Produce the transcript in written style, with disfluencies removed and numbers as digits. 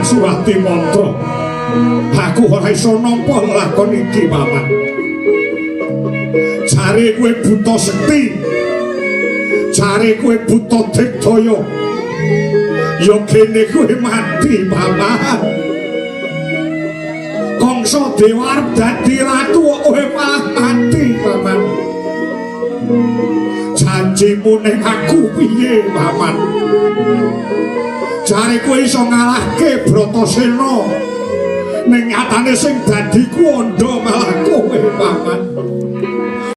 Surati mantra. Aku ora iso nampa lakon iki, Paman. Jare kowe buta sekti. Jare kowe buta digdaya. Ya kene kowe mati, Paman. Kangsa dewa arep dadi ratu kok kowe malah mati, Paman. Janjimu ning aku piye, Paman? Jare kowe iso ngalahke Bratasena. Ning nyatane sing dadi kuwanda malah kowe, Paman.